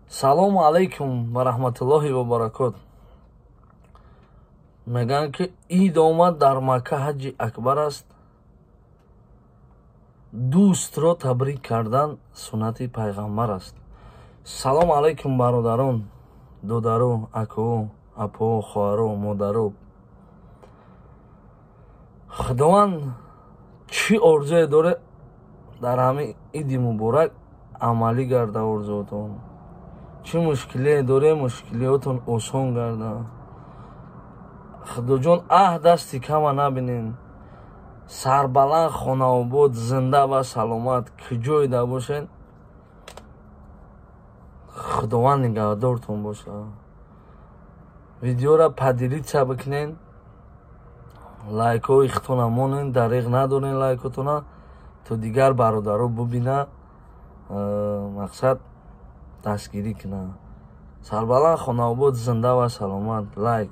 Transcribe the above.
Салому алайкум ва раҳматуллоҳи ва баракот. Мегӯянд, ки ид омад, дар Макка ҳаҷи акбар аст. Дӯстро табрик кардан суннати пайғамбар аст. Салому алайкум, бародарон, додаро, ако, апо, хоҳаро, модаро. Худованд чӣ орзуе доре, дар ҳамин иди муборак амалӣ гарда орзуотон. Чӣ мушкилие доре, мушкилиётон осон гарда. Худоҷон, аҳ, дасти кама набинен. Сарбаланд, хонаобод, зинда ва саломат, куҷоида бошед, Худованд нигаҳдортон боша. Видеора поделиться бикунен, лайкҳои худтона монен, дареғ надорен лайкотона, то дигар бародаро бубина, мақсад дастгирӣ кунад. Сарбаланд, хонаобод, зинда ва саломат. Лайк.